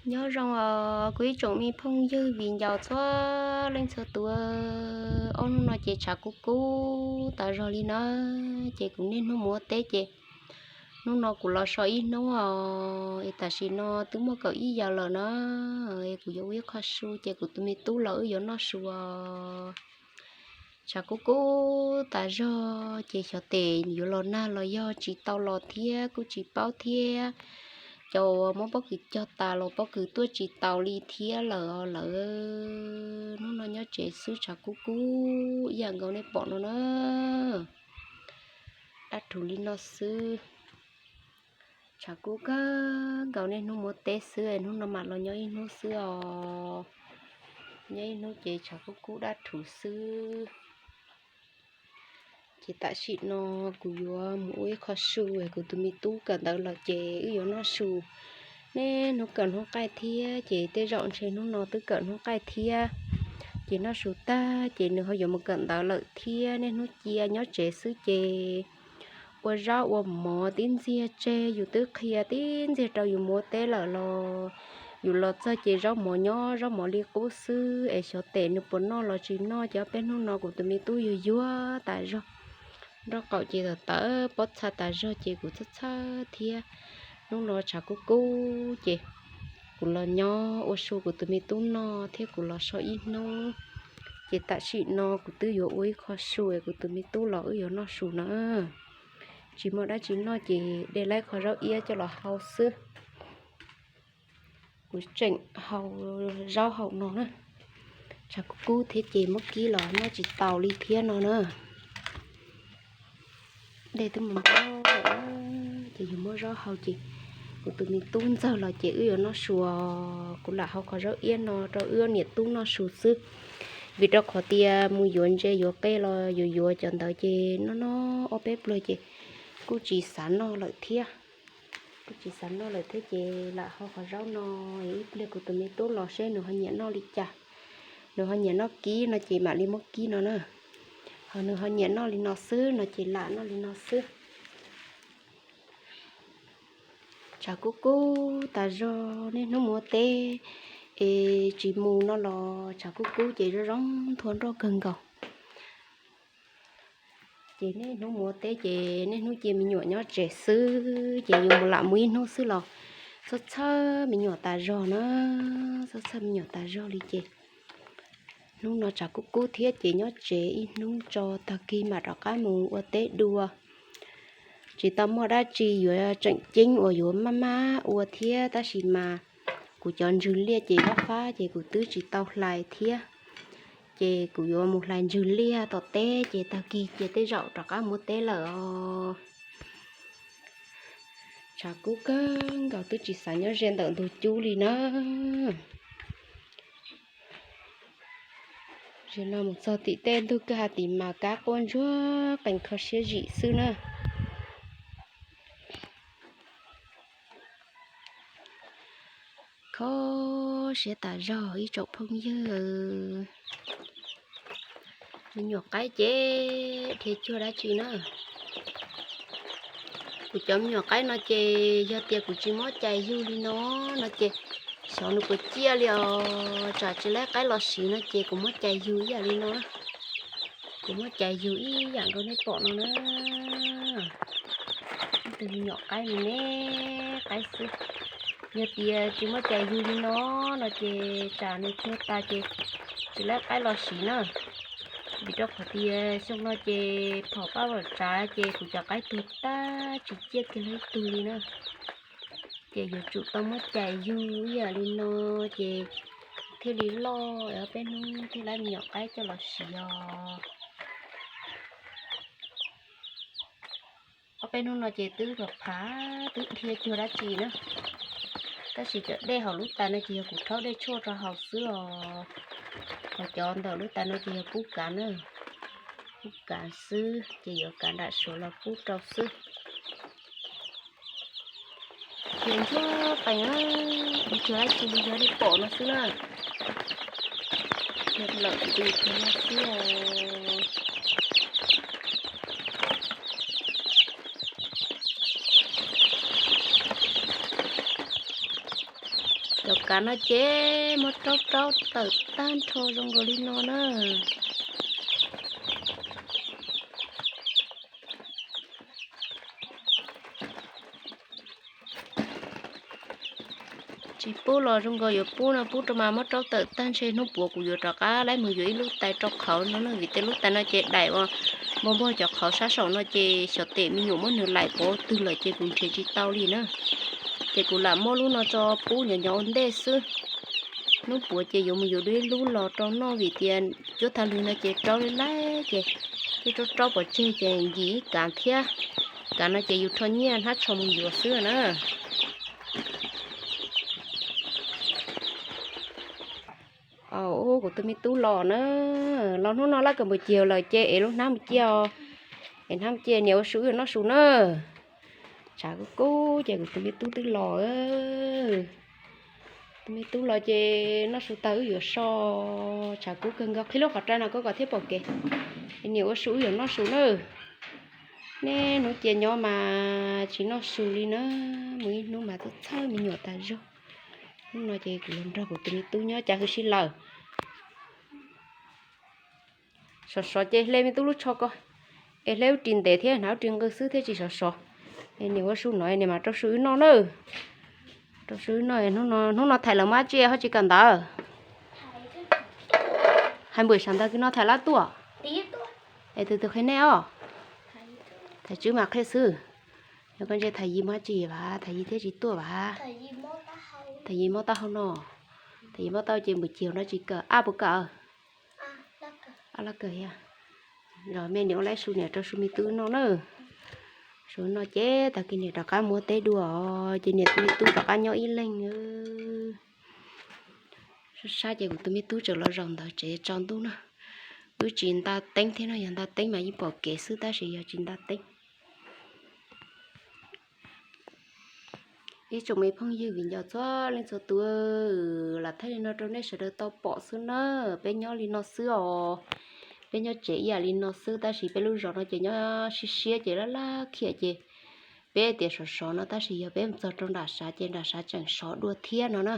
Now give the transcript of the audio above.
Nyob zoo os kuv ib tsoom me phooj ywg viv ncaus txhua leej txhua tus, ob hnub no ces tshav kub kub tas zog li na, ces kuv niaj hnub mus ua teb ces hnub no kuv los so ib hnub os, es tam sim no twb muaj kaum ib yam lawm na, es kuv yuav ua ib qho su ces kuv tus me tub los wb yuav noj su os. Tshav kub kub tas zog ces xyov tes yuav los nag los yog tsis tau los thiab kuj tsis paub thiab. Cov uas muab pob kws cog tas los pob kws tuaj tsis taus li thiab lawm os lawv. Hnub no nyob tsev xwb tshav kub kub ib yam nkaus nej pom no na. Dab rhuv li no xwb. Tshav kub kawg nkaus niaj hnub mus ua teb xwb, hnub no mam los nyob ib hnub xwb os. Nyob ib hnub ces tshav kub kub dab rhuv xwb. Ces tam sim no kuv yuav mus ua ib qho su, kuv tus me tub kawm ntawv lawm ces wb yuav noj su. Niaj hnub kawm hnub qaij thiab ces tej zaum ntshe hnub no twb kawm hnub qaij thiab. Ces noj su tag ces nws ho yuav mus kawm ntawv lawm thiab, niaj hnub cia nyob tsev xwb ces ua zaub ua mov tib ntxiag tseg, yus twb qhia tib ntxiag rau yus mus ua teb lawm los yus los txog ces zaub mov nyob zaub mov li qub xwb, es xyov tes nws puas noj los tsis noj. Ces ob peb hnub no kuv tus me tub yuag yuag tas zog, nraub qaum ces tawv tawv pob txha tas zog ces kuv txhawj txhawj thiab. Hnub no tshav kub kub ces kuv los nyob ua su kuv tus me tub noj thiab kuv los so ib hnub. Ces tam sim no kuv twb yuav ua ib qho su es kuv tus me tub los wb yuav noj su na. Tsis muaj dab tsi noj ces de laib qho zaub iab coj los hau xwb. Kuv tseem hau zaub hau no na. Tshav kub kub thiab ces muab kib los noj tsis taus li thiab no na. Dej twb mus npau ces yus muab zaub hau ces kuv tus me tub ntxawg los ces wb yuav noj su os. Kuv lam hau qhov zaub iab no rau wb niam tub noj su xwb, vim rau qhov tias mus yuav ntses yuav qe los yuav yuav cov ntawd ces noj noj ob peb pluag ces kuj tsis xav noj lawm thiab. Kuj tsis xav noj lawm thiab ces lam hau qhov zaub no, ib pliag kuv tus me tub los seb nws ho nyiam noj li cas. Nws ho nyiam noj kib no ces mam li muab kib no na. Ho nws ho nyiam noj li no xwb no ces lam noj li no xwb. Tshav kub kub tas zog, niaj hnub mus ua teb es tsis mus no los tshav kub kub ces zoo zoo nthua nroj kawg nkaus. Ces niaj hnub mus ua teb ces niaj hnub cia me nyuam nyob tsev xwb ces yus mus lam mus ib hnub xwb los txhawj txhawj me nyuam tas zog na, txhawj txhawj me nyuam tas zog li ces hnub no tshav kub kub thiab ces nyob tsev ib hnub tso tag kis mam rov qab mus ua teb dua. Tsis tau muaj dab tsi yuav tseem ceeb uas yuav maj maj ua thiab tab sis mas kuv cov ntsws liaj ces fab fab ces kuv twb tsis tau hlais thiab. Ces kuv yuav mus hlais ntsws liaj tom teb ces tag kis ces tej zaum rov qab mus ua teb lawm os. Tshav kub kawg nkaus twb tsis xav nyob ze ntawm ntug cub li na. Zaum no mus txog tim tej ntug kwj ha tim mas kab quaj ntsuag qees kho siab zim xwb na. Kho siab tas zog ib tsoom phooj ywg. Me nyuam qaib ces dhia cuag dab tsi na. Kuv cov me nyuam qaib no ces yog tias kuv tsis muab cais yug li no, no ces xyov nws puas ciaj li os. Tsam tsis laib qaib los siv no ces kuv muab cais yug ib yam li no. Kuv muab cais yug ib yam nkaus nej pom no na. Ib tug me nyuam qaib me me qaib xwb. Yog tias tsis muab cais yug li no, no ces tsam nws tuag tas ces tsis laib qaib los siv na. Vim rau qhov tias xyoo no ces phom pab vam tsav ces kuv cov qaib tuag tag tsis ciaj kiag li ib tug li na. Ces yuav tsum tau muab cais yug ib yam li no ces thiaj li loj, ob peb hnub thiaj laib me nyuam qaib coj los siv os. Ob peb hnub no ces twb phav phav twb dhia cuag dab tsi na. Tab sis cov dej hauv lub tais no ces yog kuv rhaub dej tshuaj rau haus xwb os. Hos cov ntawm lub tais no ces yog pub kav na. Pub kav xwb ces yuav kav nram suav los pub rau xwb. Ces ntsuag qees, tsis cuag dab tsi li, yog nej pom no xwb na. Yog lawm ntws kiag no xwb os. Cov kav no ces muab raub raub tawm tag nrho zoo nkaus li no na. Tsis pub los zoo nkaus yuav pub no, pub rau mas muab raub tawm tag nrho. Hnub puav kuv yuav rov qab laib mus yuav ib lub tais rau qhauv no na, vim tej lub tais no ces daim uas npog npog cov qhauv sab saum no ces xyov tes me nyuam muab nws laim pov twg lawm ces kuv nrhiav tsis tau li na. Ces kuv lam muab lub no tso pub nyob nyob ua ntej xwb. Hnub puav ces yuav mus yuav dua ib lub los rau noj vim tias cuab thaj lwg no ces raub li laib ces twb raub raub pov tseg ces nkim ib kav thiab. Kav no ces yus rho nyiaj hnab tsho mus yuav xwb na. Kuv tus me tub los na, los hnub no laj kawm npus ciag lawm ces ev lub hnab mus cia os. Ev hnab mus cia niam ua su wb yuav noj su na. Tshav kub kub ces kuv tus me tub twb los. Tus me tub los ces noj su tag wb yuav so. Tshav kub kawg nkaus, qhib lub qhov rai no koj kom thiaj pom kev. Es niam ua su wb yuav noj su na. Niaj hnub cia nyob mas tsis noj su li na, mus ib hnub mas txhawj txhawj me nyuam tas zog. Hnub no ces kuv los nrog kuv tus me tub nyob cas hwj sij lawm. Sov sov ces hle me tub lub tsho ko, es hle ub ris ntev thiab hnav ub ris nqaws xwb thiaj tsis sov sov. Es niam ua su no niam mam rau su wb noj na. Rau su wb noj, hnub no thaim lawv muab dab tsi ho tsis kawm ntawv? Hais npam sav ntawd kws no thaim lab tuaj. Es tus twg qhia nej os? Thaiv Tswb mas qhia xwb. Yog koj ntsia Thaiv Yis muab dab tsi vas, Thaiv Yis thiaj tsis tuaj vas. Thaiv Yis mob taub hau no. Thaiv Yis mob taub hau ces npam ciag no tsis kawm, ab puas kawm? Ab laj kawm thiab. Los me niam ua lab su niam rau su me tub noj na. Su noj ces tag kis niam rov qab mus ua teb dua, ces niam tus me tub rov qab nyob ib leeg. Sab sab ces kuv tus me tub tseem los zaum ntawd tsev tsaus ntuj na. Wb tsis nta teeb thiab no, yog nta teeb mas yeej pom kev xwb tab sis yog tsis nta teeb. Ib tsoom me phooj ywg viv ncaus txhua leej txhua tus, lam thaij li no rau nej sawv daws tau pom xwb na. Peb nyob li no xwb os. Peb nyob tsev ib yam li no xwb tab sis peb lub zos no ces nyob siab siab ces laj laj khiam ces peb tias sov sov no tab sis yog peb mus txog rau nram sav ces nram sav tseem sov dua thiab no na.